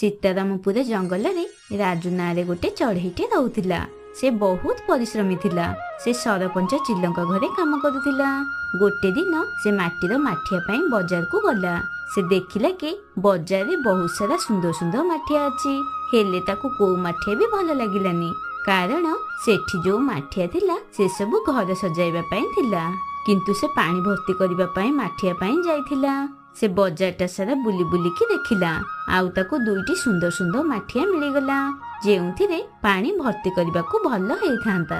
ସୀତାରାମପୁର ଜଙ୍ଗଲରେ ରାଜୁ ନାଁରେ ଗୋଟେ ଚଢ଼େଇଟେ ରହୁଥିଲା। ସେ ବହୁତ ପରିଶ୍ରମୀ ଥିଲା। ସେ ସରପଞ୍ଚ ଚିଲଙ୍କ ଘରେ କାମ କରୁଥିଲା। ଗୋଟେ ଦିନ ସେ ମାଟିର ମାଠିଆ ପାଇଁ ବଜାରକୁ ଗଲା। ସେ ଦେଖିଲା କି ବଜାରରେ ବହୁତ ସାରା ସୁନ୍ଦର ସୁନ୍ଦର ମାଠିଆ ଅଛି, ହେଲେ ତାକୁ କୋଉ ମାଠିଆ ବି ଭଲ ଲାଗିଲାନି, କାରଣ ସେଠି ଯୋଉ ମାଠିଆ ଥିଲା ସେସବୁ ଘର ସଜାଇବା ପାଇଁ ଥିଲା, କିନ୍ତୁ ସେ ପାଣି ଭର୍ତ୍ତି କରିବା ପାଇଁ ମାଠିଆ ପାଇଁ ଯାଇଥିଲା। ସେ ବଜାରଟା ସାରା ବୁଲି ବୁଲିକି ଦେଖିଲା, ଆଉ ତାକୁ ଦୁଇଟି ସୁନ୍ଦର ସୁନ୍ଦର ମାଠିଆ ମିଳିଗଲା, ଯେଉଁଥିରେ ପାଣି ଭର୍ତ୍ତି କରିବାକୁ ଭଲ ହେଇଥାନ୍ତା।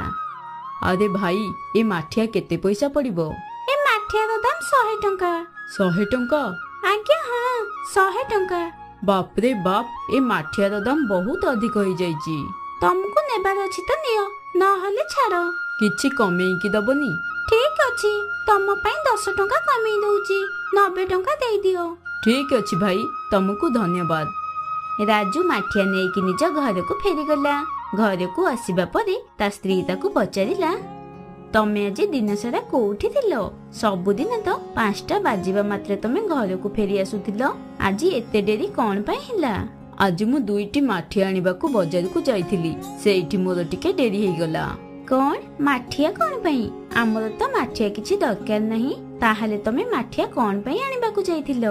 ଆରେ ଭାଇ, ଏ ମାଠିଆ କେତେ ପଇସା ପଡିବ? ଏ ମାଠିଆର ଦାମ 100 ଟଙ୍କା। 100 ଟଙ୍କା? ଆଜ୍ଞା ହଁ, 100 ଟଙ୍କା। ବାପରେ ବାପ, ଏ ମାଠିଆର ଦାମ ବହୁତ ଅଧିକ ହେଇଯାଇଛି। ତମକୁ ନେବାର ଅଛି ତ ନିଅ, ନହେଲେ ଛାଡ। କିଛି କମେଇକି ଦବନି? ଠିକ ଅଛି, ତମ ପାଇଁ 10 ଟଙ୍କା କମେଇ ଦଉଛି, 90 ଟଙ୍କା ଦେଇଦିଅ। ଠିକ ଅଛି ଭାଇ, ତମକୁ ଧନ୍ୟବାଦ। ରାଜୁ ମାଠିଆ ନେଇକି ନିଜ ଘରକୁ ଫେରିଗଲା। ଘରକୁ ଆସିବା ପରେ ତା ସ୍ତ୍ରୀ ତାକୁ ପଚାରିଲା, ତମେ ଆଜି ଦିନସାରା କୋଉଠି ଥିଲ? ସବୁଦିନ ତ 5ଟା ବାଜିବା ମାତ୍ରେ ତମେ ଘରକୁ ଫେରି ଆସୁଥିଲ, ଆଜି ଏତେ ଡେରି କଣ ପାଇଁ ହେଲା? ଆଜି ମୁଁ ଦୁଇଟି ମାଠିଆ ଆଣିବାକୁ ବଜାରକୁ ଯାଇଥିଲି, ସେଇଠି ମୋର ଟିକେ ଡେରି ହେଇଗଲା। କଣ ମାଠିଆ କଣ ପାଇଁ? ଆମର ତ ମାଠିଆ କିଛି ଦରକାର ନାହିଁ, ତାହେଲେ ତମେ ମାଠିଆ କଣ ପାଇଁ ଆଣିବାକୁ ଯାଇଥିଲ?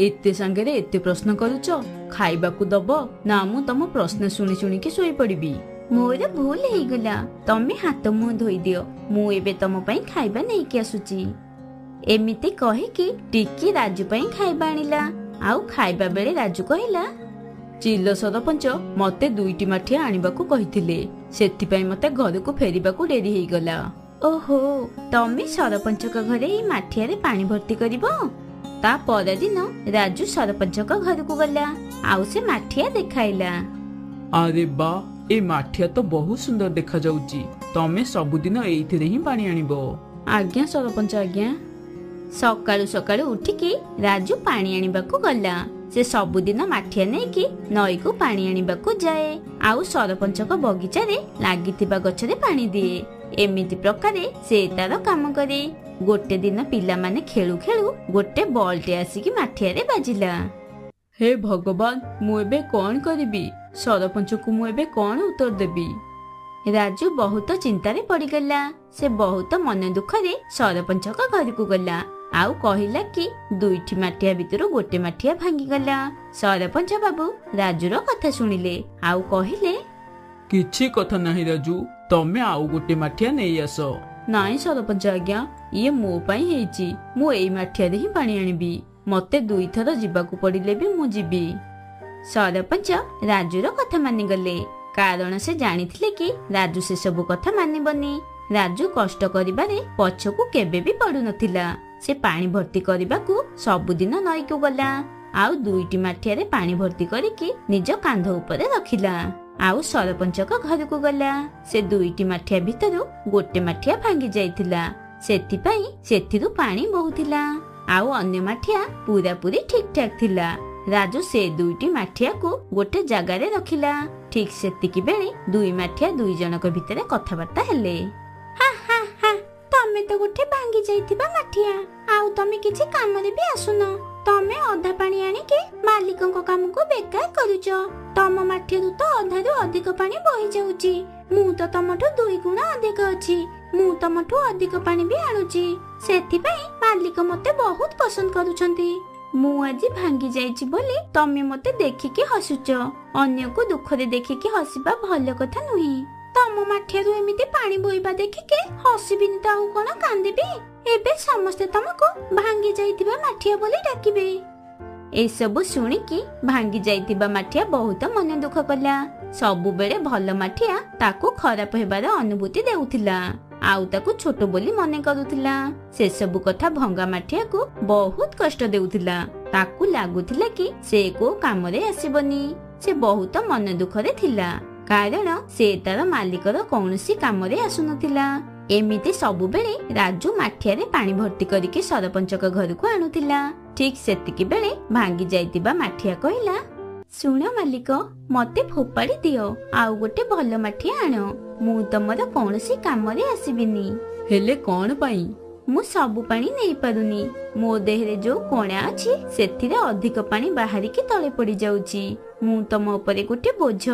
ଏତେ ସାଙ୍ଗରେ ଏତେ ପ୍ରଶ୍ନ କରୁଛ, ଖାଇବାକୁ ଦବ ନା ମୁଁ ତମ ପ୍ରଶ୍ନ ଶୁଣି ଶୁଣିକି ଶୋଇପଡିବି? ମୋର ଭୁଲ ହେଇଗଲା, ତମେ ହାତ ମୁହଁ ଧୋଇଦିଅ, ମୁଁ ଏବେ ତମ ପାଇଁ ଖାଇବା ନେଇକି ଆସୁଛି। ଏମିତି କହିକି ଟିକି ରାଜୁ ପାଇଁ ଖାଇବା ଆଣିଲା। ଆଉ ଖାଇବା ବେଳେ ରାଜୁ କହିଲା, ଚିଲ ସରପଞ୍ଚ ମତେ ଦୁଇଟି ମାଠିଆ ଆଣିବାକୁ କହିଥିଲେ, ସେଥିପାଇଁ ମତେ ଘରକୁ ଫେରିବାକୁ ଡେରି ହେଇଗଲା। ଓହୋ, ତମେ ସରପଞ୍ଚଙ୍କ ଘରେ ଏଇ ମାଠିଆରେ ପାଣି ଭର୍ତ୍ତି କରିବ? ତା ପରଦିନ ରାଜୁ ସରପଞ୍ଚଙ୍କ ଘରକୁ ଗଲା ଆଉ ସେ ମାଠିଆ ଦେଖାଇଲା। ଆରେ ବା, ଏ ମାଠିଆ ତ ବହୁତ ସୁନ୍ଦର ଦେଖାଯାଉଛି, ତମେ ସବୁଦିନ ଏଇଥିରେ ହିଁ ପାଣି ଆଣିବ? ଆଜ୍ଞା ସରପଞ୍ଚ ଆଜ୍ଞା। ସକାଳୁ ସକାଳୁ ଉଠିକି ରାଜୁ ପାଣି ଆଣିବାକୁ ଗଲା। ସେ ସବୁଦିନ ମାଠିଆ ନେଇକି ନଈକୁ ପାଣି ଆଣିବାକୁ ଯାଏ ଆଉ ସରପଞ୍ଚଙ୍କ ବଗିଚାରେ ଲାଗିଥିବା ଗଛରେ ପାଣି ଦିଏ। ଏମିତି ପ୍ରକାରେ ସେ ତାର କାମ କରେ। ଗୋଟେ ଦିନ ପିଲାମାନେ ଖେଳୁ ଖେଳୁ ଗୋଟେ ବଲଟେ ଆସିକି ମାଠିଆରେ ବାଜିଲା। ହେ ଭଗବାନ, ମୁଁ ଏବେ କଣ କରିବି? ସରପଞ୍ଚକୁ ମୁଁ ଏବେ କଣ ଉତ୍ତର ଦେବି? ରାଜୁ ବହୁତ ଚିନ୍ତାରେ ପଡିଗଲା। ସେ ବହୁତ ମନ ଦୁଃଖରେ ସରପଞ୍ଚଙ୍କ ଘରକୁ ଗଲା ଆଉ କହିଲା କି ଦୁଇଟି ମାଠିଆ ଭିତରୁ ଗୋଟେ ମାଠିଆ ଭାଙ୍ଗିଗଲା। ସରପଞ୍ଚ ବାବୁ ରାଜୁର କଥା ଶୁଣିଲେ ଆଉ କହିଲେ, କିଛି କଥା ନାହିଁ ରାଜୁ, ତମେ ଆଉ ଗୋଟେ ମାଠିଆ ନେଇ ଆସ। ନାଇଁ ସରପଞ୍ଚ ଆଜ୍ଞା, ଇଏ ମୋ ପାଇଁ ହେଇଛି, ମୁଁ ଏଇ ମାଠିଆରେ ହିଁ ପାଣି ଆଣିବି, ମତେ ଦୁଇଥର ଯିବାକୁ ପଡିଲେ ବି ମୁଁ ଯିବି। ସରପଞ୍ଚ ରାଜୁର କଥା ମାନିଗଲେ, କାରଣ ସେ ଜାଣିଥିଲେ କି ରାଜୁ ସେସବୁ କଥା ମାନିବନି। ରାଜୁ କଷ୍ଟ କରିବାରେ ପଛକୁ କେବେ ବି ପଡୁନଥିଲା। ସେ ପାଣି ଭର୍ତ୍ତି କରିବାକୁ ସବୁଦିନ ନଈକୁ ଗଲା ଆଉ ଦୁଇଟି ମାଠିଆରେ ପାଣି ଭର୍ତ୍ତି କରିକି ନିଜ କାନ୍ଧ ଉପରେ ରଖିଲା ଆଉ ସରପଞ୍ଚଙ୍କ ଘରକୁ ଗଲା। ସେ ଦୁଇଟି ମାଠିଆ ଭିତରୁ ଗୋଟେ ମାଠିଆ ଭାଙ୍ଗି ଯାଇଥିଲା, ସେଥିପାଇଁ ସେଥିରୁ ପାଣି ବହୁଥିଲା, ଆଉ ଅନ୍ୟ ମାଠିଆ ପୁରାପୁରି ଠିକ ଠାକ ଥିଲା। ରାଜୁ ସେ ଦୁଇଟି ମାଠିଆକୁ ଗୋଟେ ଜାଗାରେ ରଖିଲା। ଠିକ ସେତିକି ବେଳେ ଦୁଇ ମାଠିଆ ଦୁଇ ଜଣଙ୍କ ଭିତରେ କଥାବାର୍ତ୍ତା ହେଲେ। ହା ହା ହା, ତମେ ତ ଗୋଟେ ଭାଙ୍ଗି ଯାଇଥିବା ମାଠିଆ, ଆଉ ତମେ କିଛି କାମରେ ବି ଆସୁନ। ତମେ ଅଧା ପାଣି ଆଣିକି ମାଲିକଙ୍କ କାମକୁ ବେକାର କରୁଛ। ତମ ମାଠିଆରୁ ତ ଅଧାରୁ ଅଧିକ ପାଣି ବହି ଯାଉଛି। ମୁଁ ତ ତମଠୁ 2 ଗୁଣ ଅଧିକ ଅଛି, ମୁଁ ତମଠୁ ଅଧିକ ପାଣି ବି ଆଣୁଛି, ସେଥିପାଇଁ ମାଲିକ ମତେ ବହୁତ ପସନ୍ଦ କରୁଛନ୍ତି। ମୁଁ ଆଜି ଭାଙ୍ଗି ଯାଇଛି ବୋଲି ତମେ ମତେ ଦେଖିକି ହସୁଛ। ଅନ୍ୟକୁ ଦୁଃଖରେ ଦେଖିକି ହସିବା ଭଲ କଥା ନୁହେଁ। ତମ ମାଠିଆରୁ ଏମିତି ପାଣି ବୋହିବା ଦେଖିକି ହସିବିନି ତ ଆଉ କଣ କାନ୍ଦିବି? ଏବେ ସମସ୍ତେ ତମକୁ ଭାଙ୍ଗି ଯାଇଥିବା ମାଠିଆ ବୋଲି ଡାକିବେ। ଏସବୁ ଶୁଣିକି ଭାଙ୍ଗି ଯାଇଥିବା ମାଠିଆ ବହୁତ ମନ ଦୁଃଖ କଲା। ସବୁବେଳେ ଭଲ ମାଠିଆ ତାକୁ ଖରାପ ହେବାର ଅନୁଭୂତି ଦେଉଥିଲା ଆଉ ତାକୁ ଛୋଟ ବୋଲି ମନେ କରୁଥିଲା। ସେସବୁ କଥା ଭଙ୍ଗା ମାଠିଆକୁ ବହୁତ କଷ୍ଟ ଦେଉଥିଲା। ତାକୁ ଲାଗୁଥିଲା କି ସେ କୋଉ କାମରେ ଆସିବନି। ସେ ବହୁତ ମନ ଦୁଃଖରେ ଥିଲା, କାରଣ ସେ ତାର ମାଲିକର କୌଣସି କାମରେ ଆସୁନଥିଲା। ଏମିତି ସବୁବେଳେ ରାଜୁ ମାଠିଆରେ ପାଣି ଭର୍ତ୍ତି କରିକି ସରପଞ୍ଚଙ୍କ ଘରକୁ ଆଣୁଥିଲା। ଠିକ ସେତିକି ବେଳେ ଭାଙ୍ଗି ଯାଇଥିବା ମାଠିଆ କହିଲା, ଶୁଣ ମାଲିକ, ମତେ ଫୋପାଡ଼ି ଦିଅ ଆଉ ଗୋଟେ ଭଲ ମାଠିଆ ଆଣ, ମୁଁ ତମର କୌଣସି କାମରେ ଆସିବିନି। ହେଲେ କଣ ପାଇଁ? ମୁଁ ସବୁ ପାଣି ନେଇପାରୁନି, ମୋ ଦେହରେ ଯୋଉ କଣା ଅଛି ସେଥିରେ ଅଧିକ ପାଣି ବାହାରିକି ତଳେ ପଡିଯାଉଛି। ମୁଁ ତମ ଉପରେ ଗୋଟେ ବୋଝ,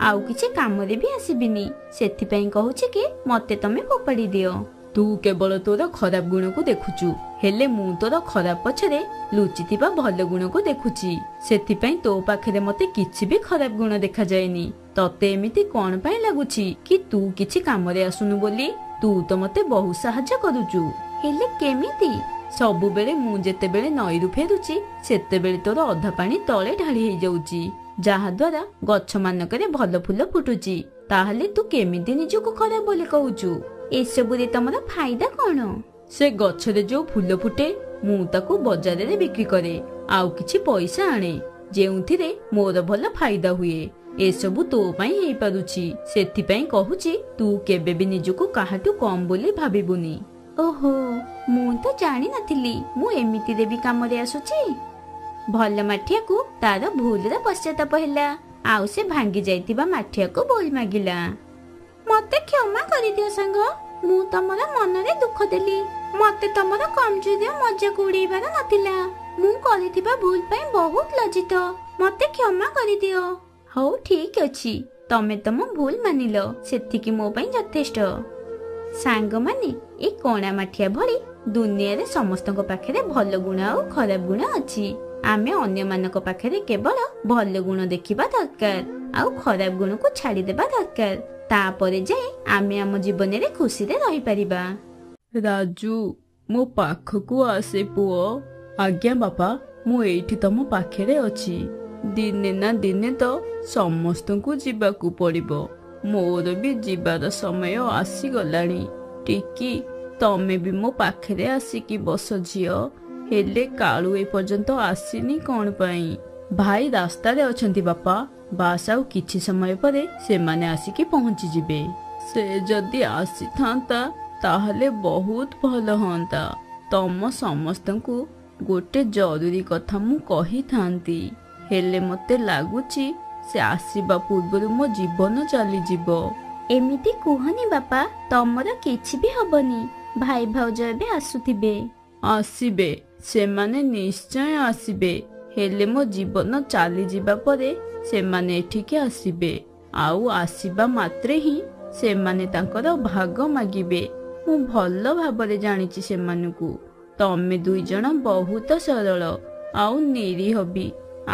ଆଉ କିଛି କାମରେ ବି ଆସିବିନି। ସେଥିପାଇଁ କହୁଛି କି ମତେ ତମେ ଫୋପାଡ଼ି ଦିଅ। ତୁ କେବଳ ତୋର ଖରାପ ଗୁଣକୁ ଦେଖୁଛୁ, ହେଲେ ମୁଁ ତୋର ଖରାପ ପଛରେ ଲୁଚିଥିବା ଭଲ ଗୁଣକୁ ଦେଖୁଛି। ସେଥିପାଇଁ ତୋ ପାଖରେ ମତେ କିଛି ବି ଖରାପ ଗୁଣ ଦେଖାଯାଏନି। ତତେ ଏମିତି କଣ ପାଇଁ ଲାଗୁଛି କି ତୁ କିଛି କାମରେ ଆସୁନୁ ବୋଲି? ତୁ ତ ମତେ ବହୁତ ସାହାଯ୍ୟ କରୁଛୁ। ହେଲେ କେମିତି? ସବୁବେଳେ ମୁଁ ଯେତେବେଳେ ନଈରୁ ଫେରୁଛି, ସେତେବେଳେ ତୋର ଅଧା ପାଣି ତଳେ ଢାଳି ହେଇଯାଉଛି, ଯାହାଦ୍ୱାରା ଗଛ ମାନଙ୍କରେ ଭଲ ଫୁଲ ଫୁଟୁଛି। ତାହେଲେ ତୁ କେମିତି ନିଜକୁ ଖରାପ ବୋଲି କହୁଛୁ? ଏସବୁରେ ତମର ଫାଇଦା କଣ? ସେ ଗଛରେ ଯୋଉ ଫୁଲ ଫୁଟେ, ମୁଁ ତାକୁ ବଜାରରେ ବିକ୍ରି କରେ ଆଉ କିଛି ପଇସା ଆଣେ, ଯେଉଁଥିରେ ମୋର ଭଲ ଫାଇଦା ହୁଏ। ଏସବୁ ତୋ ପାଇଁ ହେଇପାରୁଛି। ସେଥିପାଇଁ କହୁଛି, ତୁ କେବେ ବି ନିଜକୁ କାହାଠୁ କମ ବୋଲି ଭାବିବୁନି। ଓହୋ, ମୁଁ ତ ଜାଣିନଥିଲି ମୁଁ ଏମିତିରେ ବି କାମରେ ଆସୁଛି। ଭଲ ମାଠିଆକୁ ତାର ଭୁଲର ପଶ୍ଚାତାପ ହେଲା ଆଉ ସେ ଭାଙ୍ଗି ଯାଇଥିବା ମାଠିଆକୁ ଭୁଲ ମାଗିଲା। ମତେ କ୍ଷମା କରିଦିଅ ସାଙ୍ଗ, ମୁଁ ତମର ମନରେ ଦୁଃଖ ଦେଲି। ମତେ ତମର କମଜୋରିର ମଜାକୁ ଉଡେଇବାର ନଥିଲା। ମୁଁ କରିଥିବା ଭୁଲ ପାଇଁ ବହୁତ ଲଜ୍ଜିତ, ମତେ କ୍ଷମା କରିଦିଅ। ହଉ ଠିକ ଅଛି, ତମେ ତମ ଭୁଲ ମାନିଲ, ସେତିକି ମୋ ପାଇଁ ଯଥେଷ୍ଟ। ସାଙ୍ଗମାନେ, ଏ କଣା ମାଠିଆ ଭଳି ଦୁନିଆରେ ସମସ୍ତଙ୍କ ପାଖରେ ଭଲ ଗୁଣ ଆଉ ଖରାପ ଗୁଣ ଅଛି। ଆମେ ଅନ୍ୟମାନଙ୍କ ପାଖରେ କେବଳ ଭଲ ଗୁଣ ଦେଖିବା ଦରକାର ଆଉ ଖରାପ ଗୁଣକୁ ଛାଡିଦେବା ଦରକାର। ତାପରେ ଯାଇ ଆମେ ଆମ ଜୀବନରେ ଖୁସିରେ ରହିପାରିବା। ରାଜୁ, ମୋ ପାଖକୁ ଆସେ ପୁଅ। ଆଜ୍ଞା ବାପା, ମୁଁ ଏଇଠି ତମ ପାଖରେ ଅଛି। ଦିନେ ନା ଦିନେ ତ ସମସ୍ତଙ୍କୁ ଯିବାକୁ ପଡିବ। ମୋର ବି ଯିବାର ସମୟ ଆସିଗଲାଣି। ଟିକି, ତମେ ବି ମୋ ପାଖରେ ଆସିକି ବସ ଝିଅ। ହେଲେ କାଳୁ ଏପର୍ଯ୍ୟନ୍ତ ଆସିନି କଣ ପାଇଁ? ଭାଇ ରାସ୍ତାରେ ଅଛନ୍ତି ବାପା, ବାସ୍ ଆଉ କିଛି ସମୟ ପରେ ସେମାନେ ଆସିକି ପହଞ୍ଚିଯିବେ। ସେ ଯଦି ଆସିଥାନ୍ତା ତାହେଲେ ବହୁତ ଭଲ ହୁଅନ୍ତା। ତମ ସମସ୍ତଙ୍କୁ ଗୋଟେ ଜରୁରୀ କଥା ମୁଁ କହିଥାନ୍ତି, ହେଲେ ମତେ ଲାଗୁଛି ସେ ଆସିବା ପୂର୍ବରୁ ମୋ ଜୀବନ ଚାଲିଯିବ। ଏମିତି କୁହନି ବାପା, ତମର କିଛି ବି ହବନି। ଭାଇ ଭାଉଜ ଏବେ ଆସୁଥିବେ। ଆସିବେ, ସେମାନେ ନିଶ୍ଚୟ ଆସିବେ। ହେଲେ ମୋ ଜୀବନ ଚାଲିଯିବା ପରେ ସେମାନେ ଏଠିକି ଆସିବେ, ଆଉ ଆସିବା ମାତ୍ରେ ହିଁ ସେମାନେ ତାଙ୍କର ଭାଗ ମାଗିବେ। ମୁଁ ଭଲ ଭାବରେ ଜାଣିଛି ସେମାନଙ୍କୁ। ତମେ ଦୁଇ ଜଣ ବହୁତ ସରଳ ଆଉ ନିରୀହ ବି,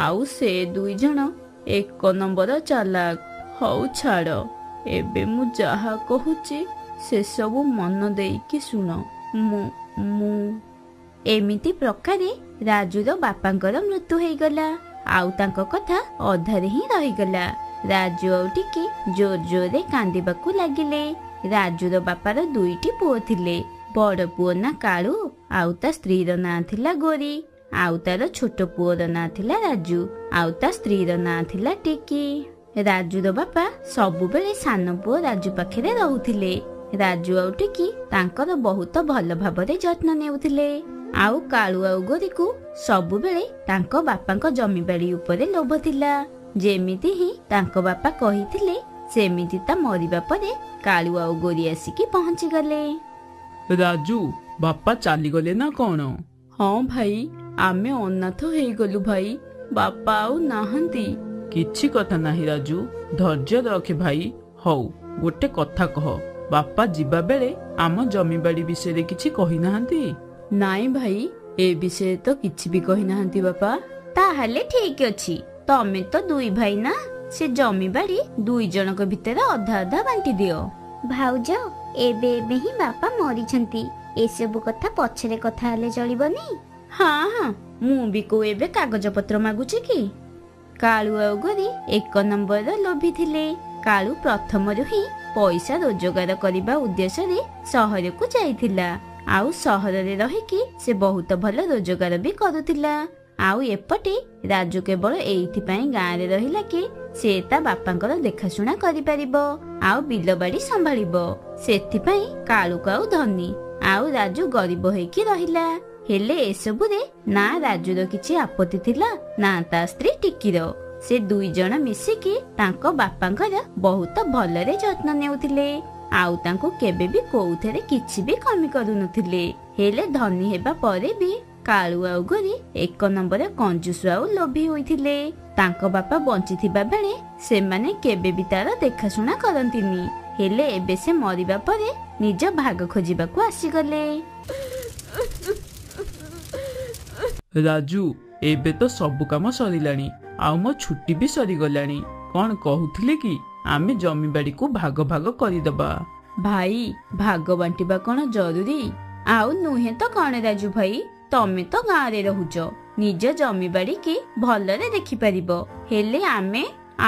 ଆଉ ସେ ଦୁଇ ଜଣ ଏକ ନମ୍ବର ଚାଲାକ। ହଉ ଛାଡ଼, ଏବେ ମୁଁ ଯାହା କହୁଛି ସେସବୁ ମନ ଦେଇକି ଶୁଣ। ମୁଁ ମୁଁ ଏମିତି ପ୍ରକାରେ ରାଜୁର ବାପାଙ୍କର ମୃତ୍ୟୁ ହେଇଗଲା ଆଉ ତାଙ୍କ କଥା ଅଧାରେ ହିଁ ରହିଗଲା। ରାଜୁ ଆଉ ଟିକି ଜୋର ଜୋରରେ କାନ୍ଦିବାକୁ ଲାଗିଲେ। ରାଜୁର ବାପାର ଦୁଇଟି ପୁଅ ଥିଲେ। ବଡ ପୁଅ ନାଁ କାଳୁ ଆଉ ତା ସ୍ତ୍ରୀର ନାଁ ଥିଲା ଗୋରୀ, ଆଉ ତାର ଛୋଟ ପୁଅର ନାଁ ଥିଲା ରାଜୁ ଆଉ ତା ସ୍ତ୍ରୀର ନାଁ ଥିଲା ଟିକି। ରାଜୁର ବାପା ସବୁବେଳେ ସାନ ପୁଅ ରାଜୁ ପାଖରେ ରହୁଥିଲେ। ରାଜୁ ଆଉ ଟିକି ତାଙ୍କର ବହୁତ ଭଲ ଭାବରେ ଯତ୍ନ ନେଉଥିଲେ। ଆଉ କାଳୁ ଆଉ ଗୋରୀକୁ ସବୁବେଳେ ତାଙ୍କ ବାପାଙ୍କ ଜମିବାଡି ଉପରେ ଲୋଭ ଥିଲା। ଯେମିତି ହିଁ ତାଙ୍କ ବାପା କହିଥିଲେ ସେମିତି ତା ମରିବା ପରେ କାଳୁ ଆଉ ଗୋରୀ ଆସିକି ପହଞ୍ଚିଗଲେ। ରାଜୁ, ବାପା ଚାଲିଗଲେ ନା କଣ? ହଁ ଭାଇ, ଆମେ ଅନାଥ ହେଇଗଲୁ ଭାଇ, ବାପା ଆଉ ନାହାନ୍ତି। କିଛି କଥା ନାହିଁ ରାଜୁ, ଧୈର୍ଯ୍ୟ ରଖେ ଭାଇ। ହଉ ଗୋଟେ କଥା କହ, ବାପା ଯିବା ବେଳେ ଆମ ଜମିବାଡି ବିଷୟରେ କିଛି କହିନାହାନ୍ତି? ନାଇଁ ଭାଇ, ଏ ବିଷୟରେ ତ କିଛି ବି କହିନାହାନ୍ତି ବାପା। ତାହେଲେ ଠିକ ଅଛି, ତମେ ତ ଦୁଇ ଭାଇ ନା, ସେ ଜମିବାଡି ଦୁଇ ଜଣଙ୍କ ଭିତରେ ଅଧା ଅଧା ବାଣ୍ଟି ଦିଅ। ଭାଉଜ, ଏବେ ଏବେ ହିଁ ବାପା ମରିଛନ୍ତି, ଏସବୁ କଥା ପଛରେ କଥା ହେଲେ ଚଳିବନି? ହଁ ହଁ, ମୁଁ ବି କୋଉ ଏବେ କାଗଜ ପତ୍ର ମାଗୁଛି କି? କାଳୁ ଆଉ ଗୋରୀ ଏକ ନମ୍ବରର ଲୋଭୀ ଥିଲେ। କାଳୁ ପ୍ରଥମରୁ ହିଁ ପଇସା ରୋଜଗାର କରିବା ଉଦ୍ଦେଶ୍ୟରେ ସହରକୁ ଯାଇଥିଲା ଆଉ ସହରରେ ରହିକି ସେ ବହୁତ ଭଲ ରୋଜଗାର ବି କରୁଥିଲା। ଆଉ ଏପଟେ ରାଜୁ କେବଳ ଏଇଥିପାଇଁ ଗାଁରେ ରହିଲା କି ସେ ତା ବାପାଙ୍କର ଦେଖାଶୁଣା କରିପାରିବ ଆଉ ବିଲବାଡି ସମ୍ଭାଳିବ। ସେଥିପାଇଁ କାଳୁକୁ ଆଉ ଧନୀ ଆଉ ରାଜୁ ଗରିବ ହେଇକି ରହିଲା। ହେଲେ ଏସବୁରେ ନା ରାଜୁର କିଛି ଆପତ୍ତି ଥିଲା ନା ତା ସ୍ତ୍ରୀ ଟିକିର। ସେ ଦୁଇ ଜଣ ମିଶିକି ତାଙ୍କ ବାପାଙ୍କର ବହୁତ ଭଲରେ ଯତ୍ନ ନେଉଥିଲେ ଆଉ ତାଙ୍କୁ କେବେ ବି କୋଉଥିରେ କିଛି ବି କମି କରୁନଥିଲେ। ହେଲେ ଧନୀ ହେବା ପରେ ବି କାଳୁ ଆଉ ଗୋରୀ ଏକ ନମ୍ବର କଞ୍ଜୁସ ଆଉ ଲୋଭୀ ହୋଇଥିଲେ। ତାଙ୍କ ବାପା ବଞ୍ଚିଥିବା ବେଳେ ସେମାନେ କେବେ ବି ତାର ଦେଖାଶୁଣା କରନ୍ତିନି, ହେଲେ ଏବେ ସେ ମରିବା ପରେ ନିଜ ଭାଗ ଖୋଜିବାକୁ ଆସିଗଲେ। ରାଜୁ, ଏବେ ତ ସବୁ କାମ ସରିଲାଣି ଆଉ ମୋ ଛୁଟି ବି ସରିଗଲାଣି। କଣ କହୁଥିଲି କି ଆମେ ଜମିବାଡିକୁ ଭାଗ ଭାଗ କରିଦବା। ଭାଇ, ଭାଗ ବାଣ୍ଟିବା କଣ ଜରୁରୀ? ଆଉ ନୁହେଁ ତ କଣ ରାଜୁ ଭାଇ, ତମେ ତ ଗାଁରେ ରହୁଛ, ନିଜ ଜମିବାଡି କି ଭଲରେ ଦେଖିପାରିବ। ହେଲେ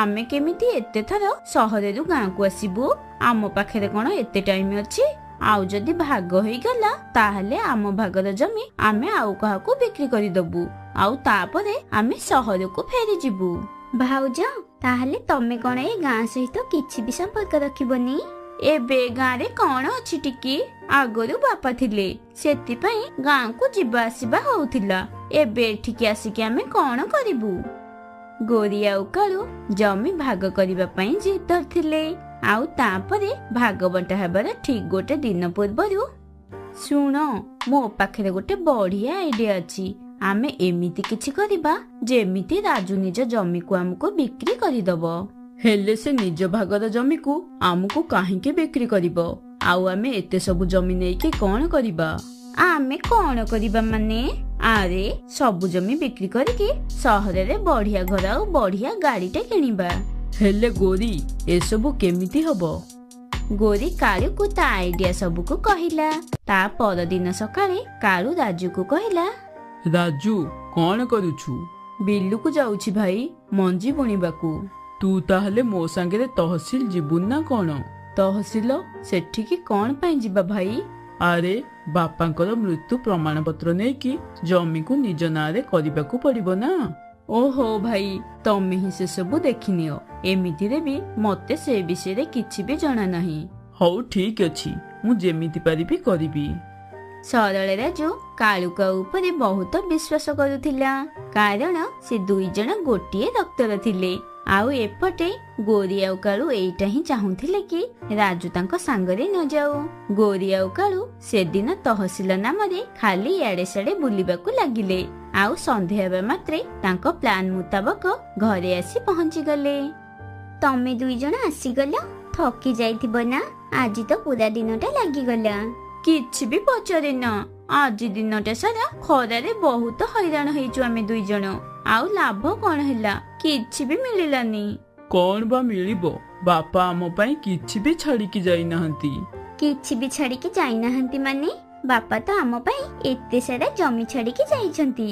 ଆମେ କେମିତି ଏତେ ଥର ସହରରୁ ଗାଁକୁ ଆସିବୁ? ଆମ ପାଖରେ କଣ ଏତେ ଟାଇମ ଅଛି? ଆଉ ଯଦି ଭାଗ ହେଇଗଲା ତାହେଲେ ଆମ ଭାଗର ଜମି ଆମେ ଆଉ କାହାକୁ ବିକ୍ରି କରିଦବୁ, ଆଉ ତାପରେ ଆମେ ସହରକୁ ଫେରିଯିବୁ। ଭାଉଜ, ତାହେଲେ ତମେ କଣ ଏ ଗାଁ ସହିତ କିଛି ବି ସମ୍ପର୍କ ରଖିବନି? ଏବେ ଗାଁରେ କଣ ଅଛି ଟିକି? ଆଗରୁ ବାପା ଥିଲେ, ସେଥିପାଇଁ ଗାଁକୁ ଯିବା ଆସିବା ହଉଥିଲା। ଏବେ ଏଠିକି ଆସିକି ଆମେ କଣ କରିବୁ? ଗୋରୀ ଆଉ କାଳୁ ଜମି ଭାଗ କରିବା ପାଇଁ ଜିଦ୍ ଧରିଥିଲେ। ଆଉ ତାପରେ ଭାଗ ବଣ୍ଟା ହେବାର ଠିକ ଗୋଟେ ଦିନ ପୂର୍ବରୁ, ଶୁଣ, ମୋ ପାଖରେ ଗୋଟେ ବଢିଆ ଆଇଡିଆ ଅଛି। ଆମେ ଏମିତି କିଛି କରିବା ଯେମିତି ରାଜୁ ନିଜ ଜମିକୁ ଆମକୁ ବିକ୍ରି କରିଦବ। ହେଲେ ସେ ନିଜ ଭାଗର ଜମିକୁ ଆମକୁ କାହିଁକି ବିକ୍ରି କରିବ? ଆଉ ଆମେ ଏତେ ସବୁ ଜମି ନେଇକି କଣ କରିବା? ଆମେ କଣ କରିବା ମାନେ? ଆରେ, ସବୁ ଜମି ବିକ୍ରି କରିକି ସହରରେ ବଢିଆ ଘର ଆଉ ବଢିଆ ଗାଡିଟେ କିଣିବା। ହେଲେ ଗୋରୀ, ଏସବୁ କେମିତି ହବ? ଗୋରୀ କାଳୁକୁ ତା ଆଇଡିଆ ସବୁକୁ କହିଲା। ତା ପରଦିନ ସକାଳେ କାଳୁ ରାଜୁକୁ କହିଲା, ରାଜୁ, କଣ କରୁଛୁ? ବିଲୁକୁ ଯାଉଛି ଭାଇ, ମଞ୍ଜି ବୁଣିବାକୁ। ତୁ ତାହେଲେ ମୋ ସାଙ୍ଗରେ ତହସିଲ ଯିବୁ ନା କଣ? ତହସିଲ? ସେଠିକି କଣ ପାଇଁ ଯିବା ଭାଇ? ଆରେ, ବାପାଙ୍କର ମୃତ୍ୟୁ ପ୍ରମାଣ ପତ୍ର ନେଇକି ଜମିକୁ ନିଜ ନାଁରେ କରିବାକୁ ପଡିବ ନା। ଓହୋ ଭାଇ, ତମେ ହିଁ ସେସବୁ ଦେଖିନିଅ, ଏମିତିରେ ବି ମତେ ସେ ବିଷୟରେ କିଛି ବି ଜଣା ନାହିଁ। ହଉ ଠିକ ଅଛି, ମୁଁ ଯେମିତି ପାରିବି କରିବି। ସରଳ ରାଜୁ କାଳୁକା ଉପରେ ବହୁତ ବିଶ୍ୱାସ କରୁଥିଲା, କାରଣ ସେ ଦୁଇ ଜଣ ଗୋଟିଏ ରକ୍ତର ଥିଲେ। ଆଉ ଏପଟେ ଗୋରୀ ଆଉ କାଳୁ ଏଇଟା ହିଁ ଚାହୁଁଥିଲେ କି ରାଜୁ ତାଙ୍କ ସାଙ୍ଗରେ ନ ଯାଉ। ଗୋରୀ ଆଉ କାଳୁ ସେଦିନ ତହସିଲ ନାମରେ ଖାଲି ଇଆଡେ ସିଆଡେ ବୁଲିବାକୁ ଲାଗିଲେ, ଆଉ ସନ୍ଧ୍ୟା ହେବା ମାତ୍ରେ ତାଙ୍କ ପ୍ଲାନ ମୁତାବକ ଘରେ ଆସି ପହଞ୍ଚିଗଲେ। ତମେ ଦୁଇ ଜଣ ଆସିଗଲ, ଥକି ଯାଇଥିବ ନା? ଆଜି ତ ପୁରା ଦିନଟା ଲାଗିଗଲା। କିଛି ବି ପଚାରେନା, ଆଜି ଦିନଟା ସାରା ଖରାରେ ବହୁତ ହଇରାଣ ହେଇଛୁ ଆମେ ଦୁଇ ଜଣ। ଆଉ ଲାଭ କଣ ହେଲା? କିଛି ବି ମିଳିଲାନି। କଣ ବା ମିଳିବ? ବାପା ଆମ ପାଇଁ କିଛି ବି ଛାଡିକି ଯାଇନାହାନ୍ତି। କିଛି ବି ଛାଡିକି ଯାଇନାହାନ୍ତି ମାନେ? ବାପା ତ ଆମ ପାଇଁ ଏତେ ସାରା ଜମି ଛାଡିକି ଯାଇଛନ୍ତି।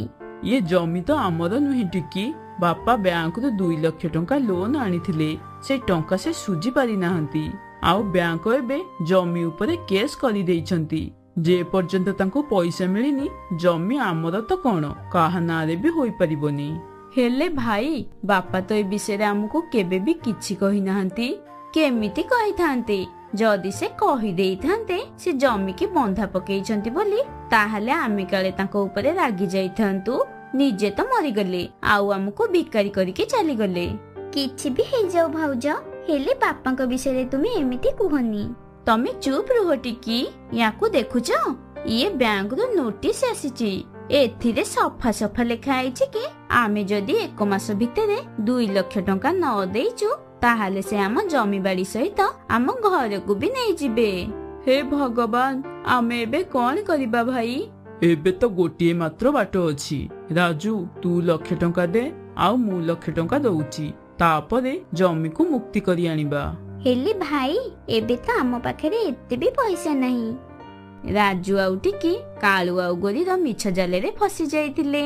ଇଏ ଜମି ତ ଆମର ନୁହେଁ ଟିକି। ବାପା ବ୍ୟାଙ୍କରୁ 2 ଲକ୍ଷ ଟଙ୍କା ଲୋନ ଆଣିଥିଲେ, ସେ ଟଙ୍କା ସେ ସୁଝି ପାରିନାହାନ୍ତି, ଆଉ ବ୍ୟାଙ୍କ ଏବେ ଜମି ଉପରେ କେସ୍ କରିଦେଇଛନ୍ତି। ଯେ ପର୍ଯ୍ୟନ୍ତ ତାଙ୍କୁ ପଇସା ମିଳିନି, ଜମି ଆମର ତ କଣ କାହା ନାଁରେ ବି ହୋଇପାରିବନି। ହେଲେ ଭାଇ, ବାପା ତ ଏ ବିଷୟରେ ଆମକୁ କେବେ ବି କିଛି କହିନାହାନ୍ତି। କେମିତି କହିଥାନ୍ତେ? ଯଦି ସେ କହିଦେଇଥାନ୍ତେ ସେ ଜମିକି ବନ୍ଧା ପକେଇଛନ୍ତି ବୋଲି, ତାହେଲେ ଆମେ କାଳେ ତାଙ୍କ ଉପରେ ରାଗି ଯାଇଥାନ୍ତୁ। ନିଜେ ତ ମରିଗଲେ ଆଉ ଆମକୁ ଭିକାରୀ କରିକି ଚାଲିଗଲେ। କିଛି ବି ହେଇଯାଉ ଭାଉଜ, ହେଲେ ବାପାଙ୍କ ବିଷୟରେ ତୁମେ ଏମିତି କୁହନି। ତମେ ଚୁପ୍ ରୁହ ଟିକି। ୟାକୁ ଦେଖୁଛ, ଇଏ ବ୍ୟାଙ୍କରୁ ନୋଟିସ ଆସିଛି। ଏଥିରେ ସଫା ସଫା ଲେଖା ହେଇଛି କି ଆମେ ଯଦି 1 ମାସ ଭିତରେ 2 ଲକ୍ଷ ଟଙ୍କା ନ ଦେଇଛୁ, ତାହେଲେ ସେ ଆମ ଜମିବାଡି ସହିତ ଆମ ଘରକୁ ବି ନେଇଯିବେ। ହେ ଭଗବାନ, ଆମେ ଏବେ କଣ କରିବା ଭାଇ? ଏବେ ତ ଗୋଟିଏ ମାତ୍ର ବାଟ ଅଛି। ରାଜୁ, ତୁ ଲକ୍ଷେ ଟଙ୍କା ଦେ ଆଉ ମୁଁ ଲକ୍ଷେ ଟଙ୍କା ଦଉଛି, ତାପରେ ଜମିକୁ ମୁକ୍ତି କରି ଆଣିବା। ହେଲେ ଭାଇ, ଏବେ ତ ଆମ ପାଖରେ ଏତେ ବି ପଇସା ନାହିଁ। ରାଜୁ ଆଉ ଟିକି କାଳୁ ଆଉ ଗୋରୀର ମିଛ ଜାଲରେ ଫସି ଯାଇଥିଲେ।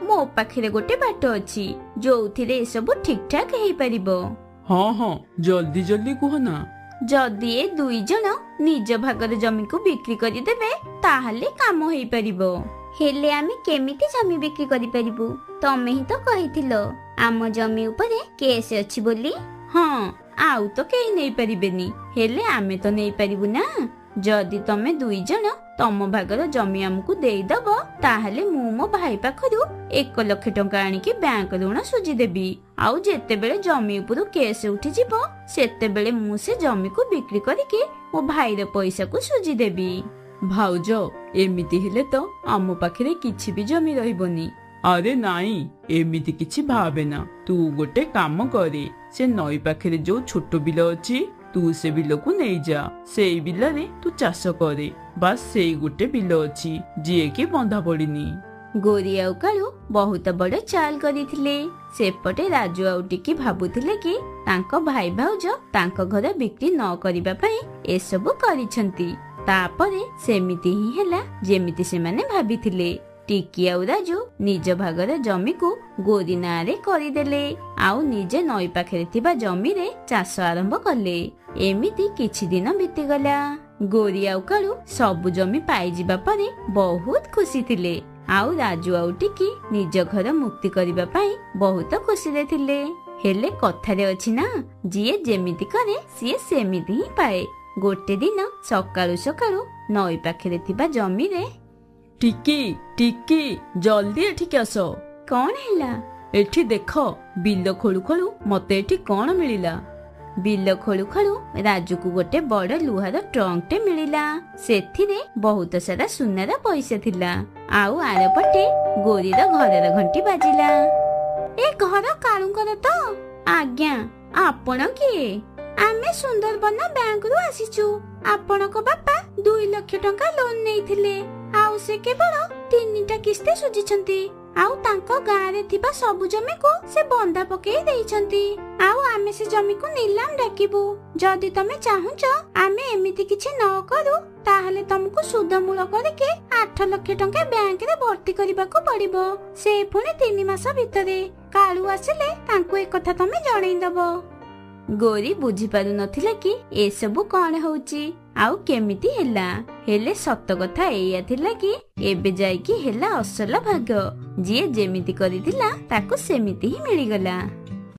ମୋ ପାଖରେ ଗୋଟେ ବାଟ ଅଛି ଯୋଉଥିରେ ଏସବୁ ଠିକ ଠାକ ହେଇପାରିବ। ହଁ ହଁ, ଜଲ୍ଦି ଜଲ୍ଦି କୁହ ନା। ଯଦି ଏ ଦୁଇ ଜଣ ନିଜ ଭାଗର ଜମିକୁ ବିକ୍ରି କରିଦେବେ ତାହେଲେ କାମ ହେଇପାରିବ। ହେଲେ ଆମେ କେମିତି ଜମି ବିକ୍ରି କରିପାରିବୁ? ତମେ ହିଁ ତ କହିଥିଲ ଆମ ଜମି ଉପରେ କେସ୍ ଅଛି ବୋଲି। ହଁ, ଆଉ ତ କେହି ନେଇପାରିବେନି, ହେଲେ ଆମେ ତ ନେଇପାରିବୁ ନା। ଯଦି ତମେ ଦୁଇ ଜଣ ତମ ଭାଗର ଜମି ଆମକୁ ଦେଇଦବ, ତାହେଲେ ମୁଁ ମୋ ଭାଇ ପାଖରୁ 1 ଲକ୍ଷ ଟଙ୍କା ଆଣିକି ବ୍ୟାଙ୍କ ଋଣ ସୁଝିଦେବି। ଆଉ ଯେତେବେଳେ ଜମି ଉପରୁ କେସ୍ ଉଠିଯିବ, ସେତେବେଳେ ମୁଁ ସେ ଜମିକୁ ବିକ୍ରି କରିକି ମୋ ଭାଇର ପଇସାକୁ ସୁଝିଦେବି। ଭାଉଜ, ଏମିତି ହେଲେ ତ ଆମ ପାଖରେ କିଛି ବି ଜମି ରହିବନି। ଆରେ ନାଇଁ, ଏମିତି କିଛି ଭାବେନା। ତୁ ଗୋଟେ କାମ କରେ, ସେ ନଈ ପାଖରେ ଯୋଉ ଛୋଟ ବିଲ ଅଛି, ତୁ ସେ ବିଲକୁ ନେଇଯା। ସେଇ ବିଲରେ ତୁ ଚାଷ କରେ। ବାସ୍, ସେଇ ଗୋଟେ ବିଲ ଅଛି ଯିଏ କି ବନ୍ଧା ପଡିନି। ଗୋରି ଆଉ କାଳୁ ବହୁତ ବଡ ଚାଲ କରିଥିଲେ। ସେପଟେ ରାଜୁ ଆଉ ଟିକି ଭାବୁଥିଲେ କି ତାଙ୍କ ଭାଇ ଭାଉଜ ତାଙ୍କ ଘର ବିକ୍ରି ନ କରିବା ପାଇଁ ଏସବୁ କରିଛନ୍ତି। ତାପରେ ସେମିତି ହିଁ ହେଲା ଯେମିତି ସେମାନେ ଭାବିଥିଲେ। ଟିକି ଆଉ ରାଜୁ ନିଜ ଭାଗର ଜମିକୁ ଗୋରି ନାଁରେ କରିଦେଲେ ଆଉ ନିଜେ ନଈ ପାଖରେ ଥିବା ଜମିରେ ଚାଷ ଆରମ୍ଭ କଲେ। ଏମିତି କିଛି ଦିନ ବିତିଗଲା। ଗୋରି ଆଉ କାଳୁ ସବୁ ଜମି ପାଇଯିବା ପରେ ବହୁତ ଖୁସି ଥିଲେ ଆଉ ରାଜୁ ଆଉ ଟିକି ନିଜ ଘର ମୁକ୍ତି କରିବା ପାଇଁ ବହୁତ ଖୁସିରେ ଥିଲେ। ହେଲେ କଥାରେ ଅଛି ନା, ଯିଏ ଯେମିତି କରେ ସିଏ ସେମିତି ହିଁ ପାଏ। ଗୋଟେ ଦିନ ସକାଳୁ ସକାଳୁ ନଈ ପାଖରେ ଥିବା ଜମିରେ, ଟିକି, ଟିକି, ଜଲ୍ଦି ଏଠିକି ଆସ। କଣ ହେଲା? ଏଠି ଦେଖ, ବିଲ ଖୋଳୁ ଖୋଳୁ ମତେ ଏଠି କଣ ମିଳିଲା। ବିଲ ଖୋଳୁ ଖୋଳୁ ରାଜୁକୁ ଗୋଟେ ବଡ ଲୁହାର ଟ୍ରଙ୍କଟେ ମିଳିଲା। ସେଥିରେ ବହୁତ ସାରା ସୁନାର ପଇସା ଥିଲା। ଆଉ ଆରପଟେ ଗୋରୀର ଘରର ଘଣ୍ଟି ବାଜିଲା। ଏ ଘର କାଳୁଙ୍କର ତ? ଆଜ୍ଞା, ଆପଣ କିଏ? ଆମେ ସୁନ୍ଦରବନ ବ୍ୟାଙ୍କରୁ ଆସିଛୁ। ଆପଣଙ୍କ ବାପା 2 ଲକ୍ଷ ଟଙ୍କା ଲୋନ ନେଇଥିଲେ ଆଉ ସେ କେବଳ 3ଟା କିସ୍ତି ସୁଝିଛନ୍ତି, ଆଉ ତାଙ୍କ ଗାଁରେ ଥିବା ସବୁ ଜମିକୁ ସେ ବନ୍ଧା ପକେଇ ଦେଇଛନ୍ତି, ଆଉ ଆମେ ସେ ଜମିକୁ ନିଲାମ ଡାକିବୁ। ଯଦି ତମେ ଚାହୁଁଛ ଆମେ ଏମିତି କିଛି ନ କରୁ, ତାହେଲେ ତମକୁ ସୁଧ ମୂଳ କରିକି 8 ଲକ୍ଷ ଟଙ୍କା ବ୍ୟାଙ୍କରେ ଭର୍ତ୍ତି କରିବାକୁ ପଡିବ, ସେ ପୁଣି 3 ମାସ ଭିତରେ। କାଳୁ ଆସିଲେ ତାଙ୍କୁ ଏକଥା ତମେ ଜଣେଇଦବ। ଗୋରୀ ବୁଝିପାରୁ ନଥିଲା କି ଏସବୁ କଣ ହଉଛି ଆଉ କେମିତି ହେଲା। ହେଲେ ସତ କଥା ଏଇଆ ଥିଲା କି ଏବେ ଯାଇକି ହେଲା ଅସଲ ଭାଗ। ଯିଏ ଯେମିତି କରିଥିଲା ତାକୁ ସେମିତି ହିଁ ମିଳିଗଲା।